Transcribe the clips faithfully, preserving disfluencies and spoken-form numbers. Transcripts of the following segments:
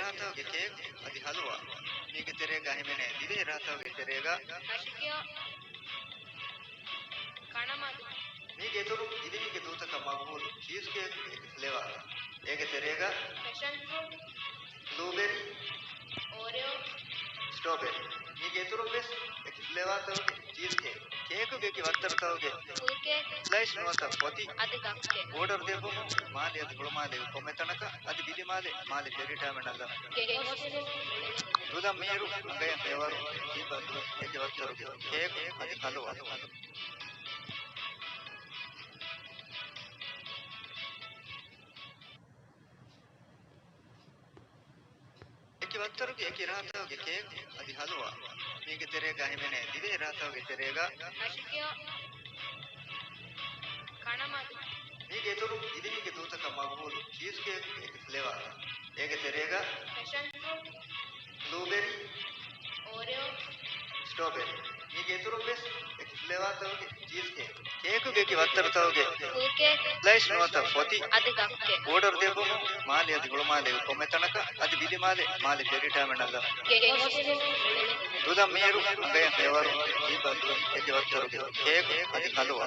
ރާތައުގެ ކޭކް އަދި ހަލުވާ. މީގެ ތެރޭގަ ހިމެނޭ ދިވެހި ރާތައުގެ ތެރޭގަ ކަށިކެޔޮ ކަނަމަދު. މީގެ އިތުރުން ދިވެހީގެ ދޫތަކަށް މަގުބޫލު ޗީޒް ކޭކްގެ އެކި ފްލޭވާ. އޭގެ ތެރޭގަ ޕެޝަން ފްރޫޓް، ބްލޫބެރީ، އޯރެއޯ، ސްޓްރޯބެރީ. މީގެ އިތުރުން ވެސް އެކި ފްލޭވާތަކުގެ ޗީޒް ކޭކް. ކޭކުގެ އެކި ވައްތަރުތަކުގެ ފުލް ކޭކް، ސްލައިސް ނުވަތަ ފޮތި އަދި ގައްކެއް. އޯޑަރު ދެއްވުމުން މާލެ އަދި ހުޅުމާލޭގެ ކޮންމެ ތަނަކަށް އަދި ބިލިމާލެ، މާލެ ފެރި ޓާމިނަލަށް. ގެ ގޮސް ދުލަށް މިއިރު އަނގަޔަށް ހެޔޮވަރު ތިބަ ދުވެ އެކި ވައްތަރުގެ ކޭކް އަދި ހަލުވާ. އެކި ވައްތަރުގެ އެކި ރާތައުގެ ކޭކް އަދި ހަލުވާ. މީގެ ތެރޭގަ ހިމެނޭ ދިވެހި ރާތައުގެ ތެރޭގަ ކަށިކެޔޮ ކަނަމަދު. މީގެ އިތުރުން ދިވެހީގެ ދޫތަކަށް މަގުބޫލު ޗީޒް ކޭކްގެ އެކި ފްލޭވާ. އޭގެ ތެރޭގަ ޕެޝަން ފްރޫޓް، ބްލޫބެރީ، އޯރެއޯ، ސްޓްރޯބެރީ. މީގެ އިތުރުން ވެސް އެކި ފްލޭވާތަކުގެ ޗީޒް ކޭކް. ކޭކުގެ އެކި ވައްތަރުތަކުގެ ފުލް ކޭކް، ސްލައިސް ނުވަތަ ފޮތި އަދި ގައްކެއް. އޯޑަރު ދެއްވުމުން މާލެ އަދި ހުޅުމާލޭގެ ކޮންމެ ތަނަކަށް އަދި ބިލިމާލެ، މާލެ ފެރި ޓާމިނަލަށް. ގެ ގޮސް ދުލަށް މިއިރު އަނގަޔަށް ހެޔޮވަރު ތިބަ ދުވެ އެކި ވައްތަރުގެ ކޭކް އަދި ހަލުވާ.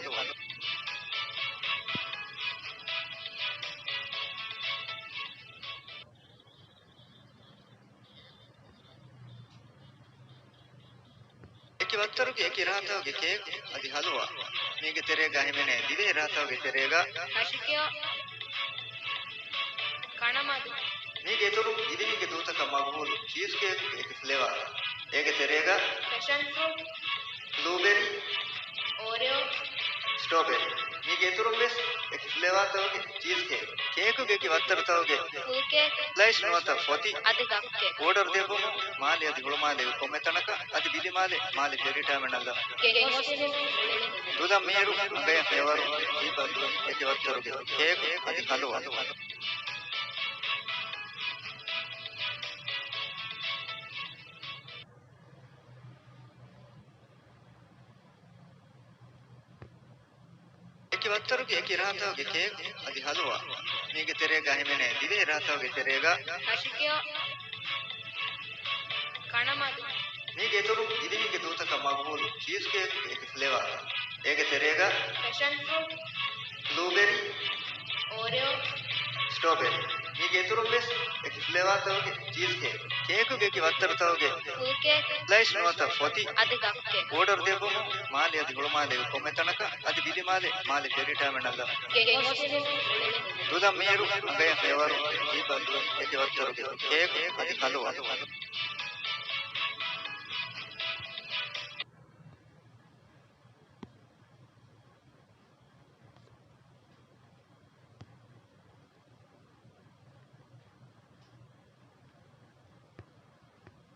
އެކި ވައްތަރުގެ އެކި ރާތައުގެ ކޭކް އަދި ހަލުވާ. މީގެ ތެރޭގަ ހިމެނޭ ދިވެހި ރާތައުގެ ތެރޭގަ ކަށިކެޔޮ ކަނަމަދު. މީގެ އިތުރުން ދިވެހީގެ ދޫތަކަށް މަގުބޫލު ޗީޒް ކޭކްގެ އެކި ފްލޭވާ. އޭގެ ތެރޭގަ ޕެޝަން ފްރޫޓް، ބްލޫބެރީ، އޯރެއޯ، ސްޓްރޯބެރީ. މީގެ އިތުރުން ވެސް އެކި ފްލޭވާތަކުގެ ޗީޒް ކޭކް. ކޭކުގެ އެކި ވައްތަރުތަކުގެ ފުލް ކޭކް، ސްލައިސް ނުވަތަ ފޮތި އަދި ގައްކެއް. އޯޑަރު ދެއްވުމުން މާލެ އަދި ހުޅުމާލޭގެ ކޮންމެ ތަނަކަށް އަދި ބިލިމާލެ، މާލެ ފެރި ޓާމިނަލަށް. ގެ ގޮސް ދުލަށް މިއިރު އަނގަޔަށް ހެޔޮވަރު ތިބަ ދުވެ އެކި ވައްތަރުގެ ކޭކް އަދި ހަލުވާ. އެކި ވައްތަރުގެ އެކި ރާތައުގެ ކޭކް އަދި ހަލުވާ. މީގެ ތެރޭގަ ހިމެނޭ ދިވެހި ރާތައުގެ ތެރޭގަ ކަށިކެޔޮ ކަނަމަދު. މީގެ އިތުރުން ދިވެހީގެ ދޫތަކަށް މަގުބޫލު ޗީޒް ކޭކްގެ އެކި ފްލޭވާ. އޭގެ ތެރޭގަ ޕެޝަން ފްރޫޓް، ބްލޫބެރީ، އޯރެއޯ، ސްޓްރޯބެރީ. މީގެ އިތުރުން ވެސް އެކި ފްލޭވާތަކުގެ ޗީޒް ކޭކް. ކޭކުގެ އެކި ވައްތަރުތަކުގެ ފުލް ކޭކް، ސްލައިސް ނުވަތަ ފޮތި އަދި ގައްކެއް. އޯޑަރު ދެއްވުމުން މާލެ އަދި ހުޅުމާލޭގެ ކޮންމެ ތަނަކަށް އަދި ބިލިމާލެ، މާލެ ފެރި ޓާމިނަލަށް. ގެ ގޮސް ދުލަށް މިއިރު އަނގަޔަށް ހެޔޮވަރު ތިބަ ދުވެ އެކި ވައްތަރުގެ ކޭކް އަދި ހަލުވާ.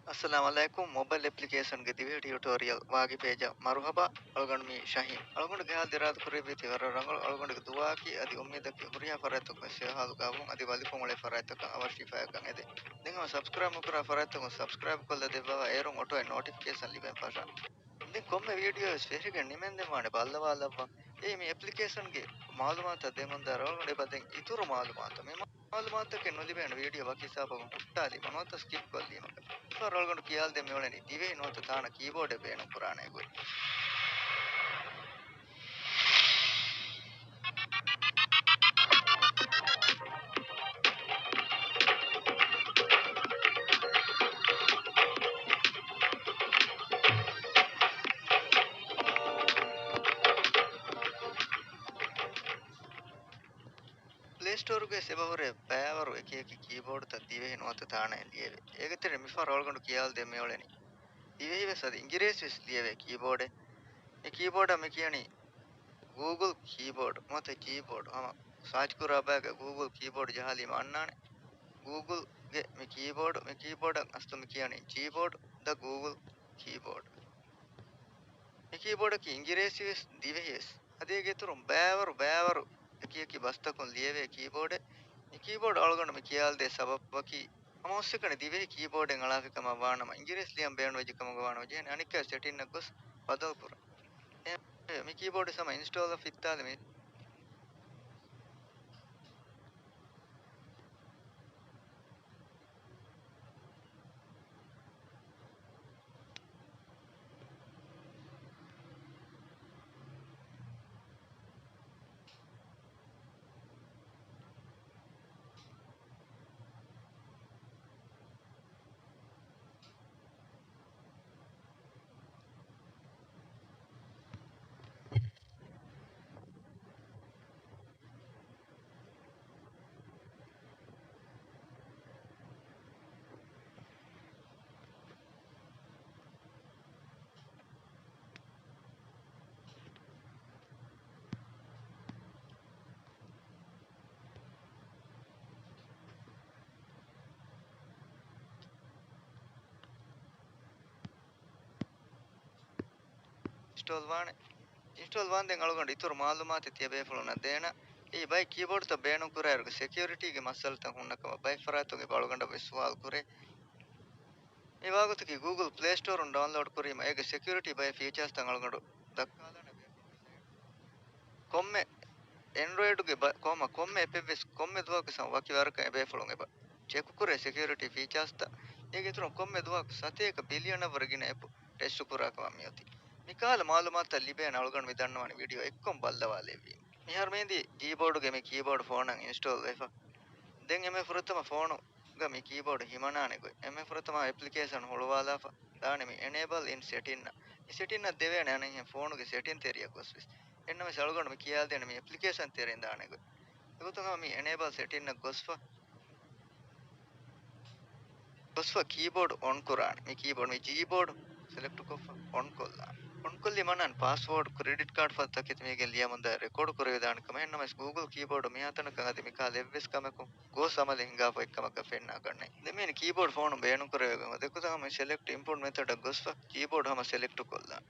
އައްސަލާމު ޢަލައިކުމް. މޮބައިލް އެޕްލިކޭޝަންގެ ދިވެހި ޓިއުޓޯރިއަލް ވާގި ޕޭޖަށް މަރުޙަބާ. އަޅުގަނޑު މީ ޝަހީމް. އަޅުގަނޑުގެ ހާލު އިރާދަ ކުރެއްވީތީ ވަރަށް ރަނގަޅު. އަޅުގަނޑުގެ ދުޢާއަކީ އަދި އުއްމީދަކީ ހުރިހާ ފަރާތްތަކުން ވެސް ހޭ ހާލު ގާބުން އަދި ވަލިފުން އުޅޭ ފަރާތްތަކަށް އަވަށް ޝިފާއަކަށް އެދެން. ދެން ހަމަ ސަބްސްކްރައިބް ނުކުރާ ފަރާތްތަކުން ސަބްސްކްރައިބް ކޮށްލަ ދެއްވާ އޭރުން އޮޓޯއެއް ނޯޓިފިކޭޝަން ލިބެން ފަށާ. ދެން ކޮންމެ ވީޑިއޯވެސް ފެށިގެން ނިމެންދެން ވާނެ ބައްލަވާލައްވާ. އެއީ މި އެޕްލިކޭޝަންގެ މައުލޫމާތަށް ދެމުންދާ ރޯޅުގަނޑު އެބަދެން އިތުރު މައުލޫމާތު. މި މައުލޫމާތަކެއް ނުލިބޭނެ ވީޑިއޯ ވަކި ހިސާބަކުން ހުއްޓާލީމަ ނުވަތަ ސްކިޕް ކޮށްލީމަކަށް. މިފަހަރު ރޯޅުގަނޑު ކިޔާލަދޭން މިއުޅެނީ ދިވެހި ނުވަތަ ތާނަ ކީބޯޑެއް ބޭނުންކުރާނެ ގޮތް. ޕްލޭ ސްޓޯރުގައި އެބަހުރޭ ބައިވަރު އެކިއެކި ކީބޯޑުތައް ދިވެހި ނުވަތަ ތާނައިން ލިޔެވޭ. އޭގެތެރެ މިފަހަރު ރޯޅުގަނޑު ކިޔާލަދޭން މިއުޅެނީ ދިވެހިވެސް އަދި އިނގިރޭސިވެސް ލިޔެވޭ ކީބޯޑެއް. މި ކީބޯޑަށް މި ކިޔަނީ ގޫގުލް ކީބޯޑް ނުވަތަ ޖީބޯޑް. ހަމަ ސާޗް ކުރާ ބައިގަ ގޫގުލް ކީބޯޑް ޖަހާލީމަ އަންނާނެ. ގޫގުލްގެ މި ކީބޯޑް، މި ކީބޯޑަށް އަސްލު މި ކިޔަނީ ޖީބޯޑް، ދަ ގޫގުލް ކީބޯޑް. މި ކީބޯޑަކީ އިނގިރޭސިވެސް ދިވެހިވެސް އަދި އޭގެ އިތުރުން ބައިވަރު ބައިވަރު އެކިއެކި ބަސްތަކުން ލިޔެވޭ ކީބޯޑެއް. މި ކީބޯޑް އަޅުގަނޑު މި ކިޔާލަދޭ ސަބަބަކީ ހަމަ ހުސްއެކަނި ދިވެހި ކީބޯޑެއް އަޅާފި ކަމަށް ވާނަމަ، އިނގިރޭސި ލިޔަން ބޭނުންވެއްޖެ ކަމުގަ ވާނަމަ ޖެހޭނެ އަނެއްކާ ސެޓިންއަށް ގޮސް ބަދަލުކުރަން. އެ، މި ކީބޯޑް ހަމަ އިންސްޓޯލް ފިއްތާލަމި. އިންސްޓޯލް ވާނެ. އިންސްޓޯލް ވާންދެން އަޅުގަނޑު އިތުރު މާލޫމާތެއް ތިޔަބޭފުޅުންނަށް ދޭނަން. އެއީ ބައެއް ކީބޯޑުތައް ބޭނުންކުރާއިރުގެ ސެކިއުރިޓީގެ މައްސަލަތައް ހުންނަ ކަމަށް ބައެއް ފަރާތުން އެބަ އަޅުގަނޑަށް ވެސް ސުވާލު ކުރޭ. މި ވާގޮތަކީ ގޫގުލް ޕްލޭ ސްޓޯރުން ޑައުންލޯޑް ކުރީމަ އޭގެ ސެކިއުރިޓީ ބައެއް ފީޗާސްތައް އަޅުގަނޑު ދައްކާލާނެ ބޭފުޅުން. ކޮންމެ އެންޑްރޮއިޑުގެ ބަ-، ކޮމަ ކޮންމެ އެޕެއްވެސް ކޮންމެ ދުވަހަކު ސަ-، ވަކި ވަރަކަށް އެބޭފުޅުން އެބަ ޗެކުކުރޭ ސެކިއުރިޓީ ފީޗާސްތައް. އޭގެ އިތުރުން ކޮންމެ ދުވަހަކު ސަތޭކަ ބިލިއަނަށްވުރެ ގިނަ އެޕު ޓެސްޓު ކުރާ ކަމަށް މިއޮތީ. މިކަހަލަ މާލޫމާތުތައް ލިބޭނެ އަޅުގަނޑު މި ދަންނަވާނެ ވީޑިއޯ އެއްކޮށް ބައްލަވާލެއްވީ. މިހާރު މެހެންދީ ޖީބޯޑުގެ މި ކީބޯޑު ފޯނަށް އިންސްޓޯލް ވެފަ. ދެން އެންމެ ފުރަތަމަ ފޯނުގަ މި ކީބޯޑު ހިމަނާނެ ގޮތް. އެންމެ ފުރަތަމަ އެޕްލިކޭޝަން ހުޅުވާލާފަ ދާނެ މި އެނޭބަލް އިން ސެޓިންއަށް. މި ސެޓިންއަށް ދެވޭނެ އަނެއްހެން ފޯނުގެ ސެޓިން ތެރެއަށް ގޮސްވެސް. އެންނަމަވެސް އަޅުގަނޑު މި ކިޔާދޭނެ މި އެޕްލިކޭޝަން ތެރެއިން ދާނެ ގޮތް. އެގޮތުން ހަމަ މި އެނޭބަލް ސެޓިންއަށް ގޮސްފަ، ގޮސްފަ ކީބޯޑު އޮން ކުރާނެ. މި ކީބޯޑު، މި ޖީބޯޑު ސެލެކްޓު ކޮށްފަ އޮން ކޮށްލާނެ. އޮން ކޮށްލީމަ އަންނާނެ ޕާސްވޯޑް، ކްރެޑިޓް ކާޑް ފަދަ ތަކެތި މީގެ ލިޔަމުންދާ ރެކޯޑު ކުރެވިދާނެ ކަމަށް. އެންނަމަވެސް ގޫގުލް ކީބޯޑު މިހާތަނަކަށް އަދި މިކަހަލަ އެއްވެސް ކަމަކު ގޯސް އަމަލެއް ހިނގާފަ އޮތްކަމަކަށް ފެންނާކަށްނެތް. ދެން މި ކީބޯޑް ފޯނު ބޭނުންކުރެވޭ ގޮތް ދެއްކުތަން ހަމަ ސެލެކްޓް އިންޕުޓް މެތަޑަށް ގޮސްފަ ކީބޯޑް ހަމަ ސެލެކްޓު ކޮށްލާނެ.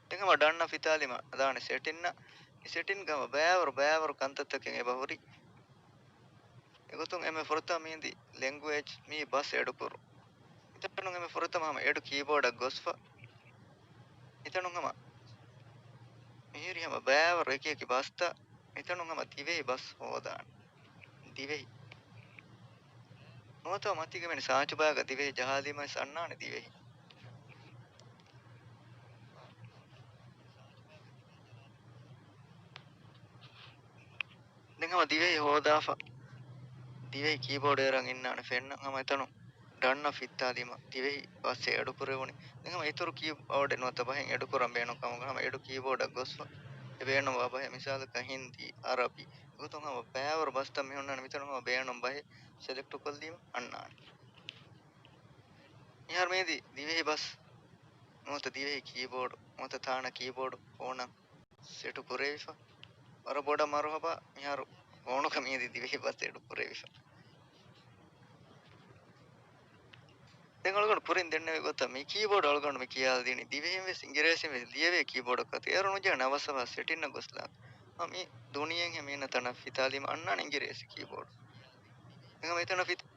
ދެން ހަމަ ޑަންއަށް ފިތާލީމަ ދާނެ ސެޓިންއަށް. މި ސެޓިންގަ ހަމަ ބައިވަރު ބައިވަރު ކަންތައްތަކެއް އެބަ ހުރި. އެގޮތުން އެންމެ ފުރަތަމަ މި އިންދީ ލެންގުއޭޖް މީ ބަސް އެޑުކުރުން. އެތަނުން އެންމެ ފުރަތަމަ ހަމަ އެޑް ކީބޯޑަށް ގޮސްފަ. އެތަނުން ހަމަ މިހިރި ހަމަ ބައިވަރު އެކި އެކި ބަސްތައް. އެތަނުން ހަމަ ދިވެހި ބަސް ހޯދާނެ. ދިވެހި. ނުވަތަ މަތީގަ މި ސާޗު ބާގަ ދިވެހި ޖަހާލީމަވެސް އަންނާނެ ދިވެހި. ދެން ހަމަ ދިވެހި ހޯދާފަ، ދިވެހި ކީބޯޑު އެރަށް އިންނާނެ ފެންނަން. ހަމަ އެތަނުން ޑަންއަށް ފިއްތާލީމަ ދިވެހި ބަސް އެޑުކުރެވުނީ. ދެން ހަމަ އިތުރު ކީބޯޑެއް ނުވަތަ ބަހެއް އެޑުކުރަން ބޭނުން ކަމުގަ ހަމަ އެޑު ކީބޯޑަށް ގޮސްފަ އެ ބޭނުންވާ ބަހެއް، މިސާލަކަށް ހިންދީ، އަރަބި، އެގޮތުން ހަމަ ބައިވަރު ބަސްތައް މި ހުންނާނެ. މިތަނުން ހަމަ ބޭނުން ބަހެއް ސެލެކްޓު ކޮށްލީމަ އަންނާނެ. މިހާރު މިއިންދީ ދިވެހި ބަސް ނުވަތަ ދިވެހި ކީބޯޑު ނުވަތަ ތާނަ ކީބޯޑު ފޯނަށް ސެޓު ކުރެވިފަ. ވަރަށް ބޮޑަށް މަރުހަބާ. މިހާރު ފޯނުގަ މިއިންދީ ދިވެހި ބަސް އެޑު ކުރެވިފަ. ދެން އަޅުގަނޑު ކުރިން ދެންނެވި ގޮތަށް މި ކީބޯޑު އަޅުގަނޑު މި ކިޔާލަދިނީ ދިވެހިން ވެސް އިނގިރޭސިން ވެސް ލިޔެވޭ ކީބޯޑަކަށް. އޭރު ނުޖެހޭނެ އަވަސް އަވަހަށް ސެޓިންއަށް ގޮސްލާ. މި ދުނިޔެއިން ހެމީނަ ތަނަށް ފިތާލީމަ އަންނާނެ އިނގިރޭސި ކީބޯޑު. އެހެން އެތަނަށް ފިތ-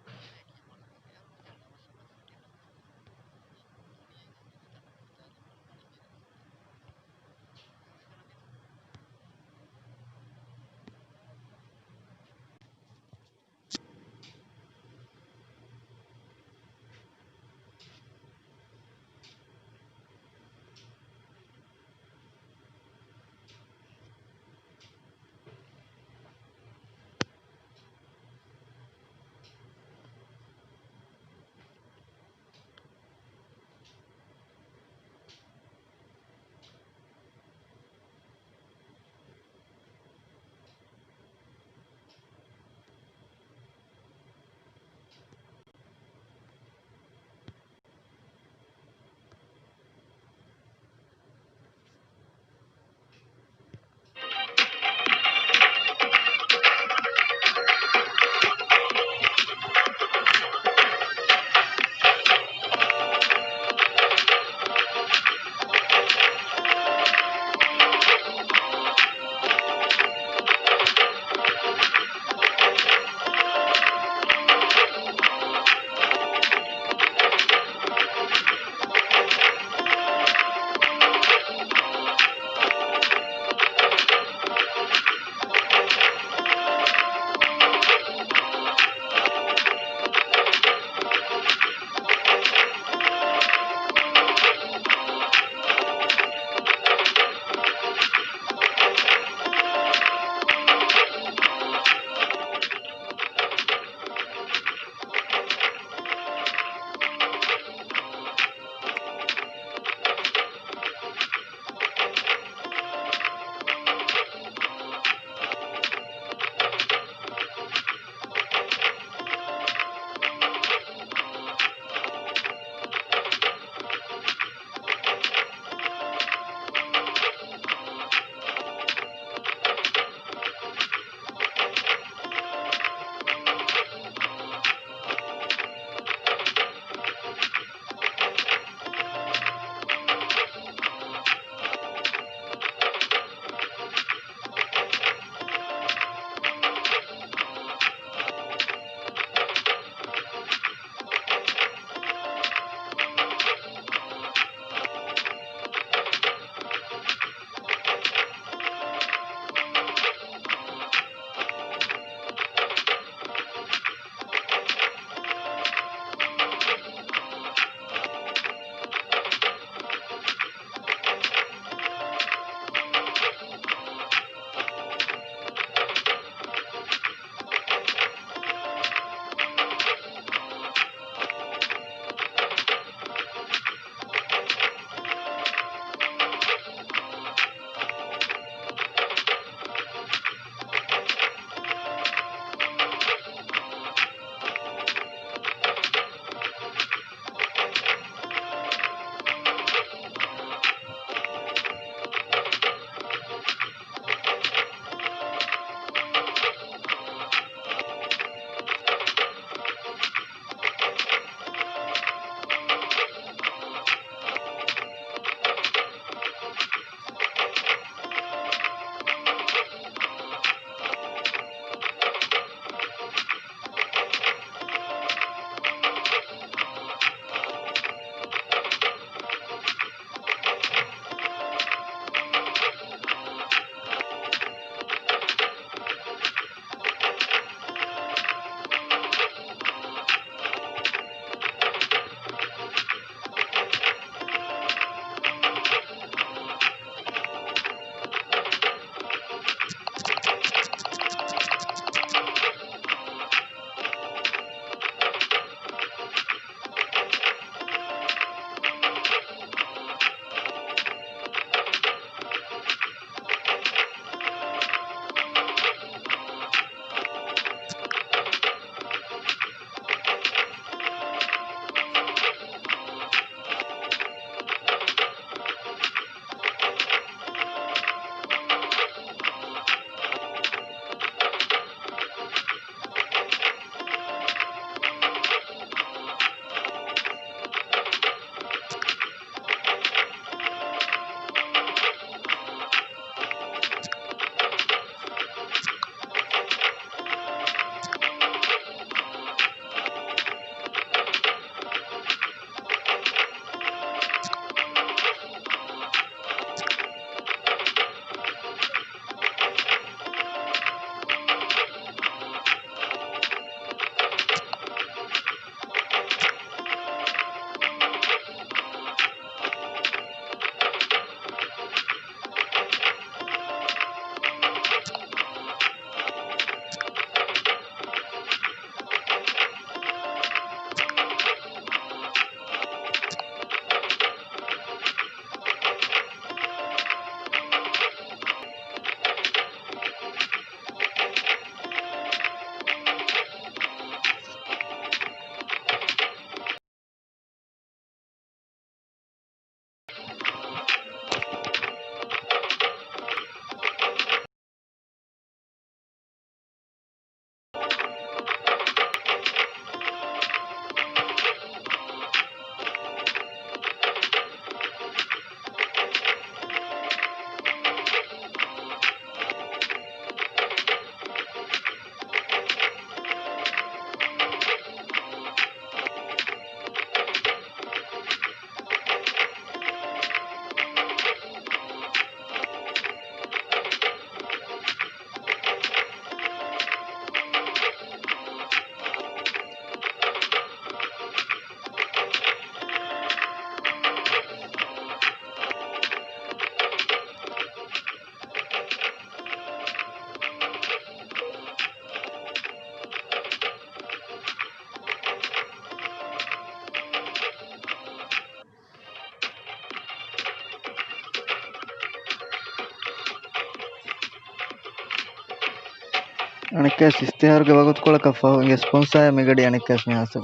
އަނެއްކާވެސް އިޝްތިހާރުގެ ވަގުތުކޮޅަކަށް ފަހު އިނގޭ ސްޕޮންސާއެއް މިގަޑި އަނެއްކާވެސް މިހާ ސަ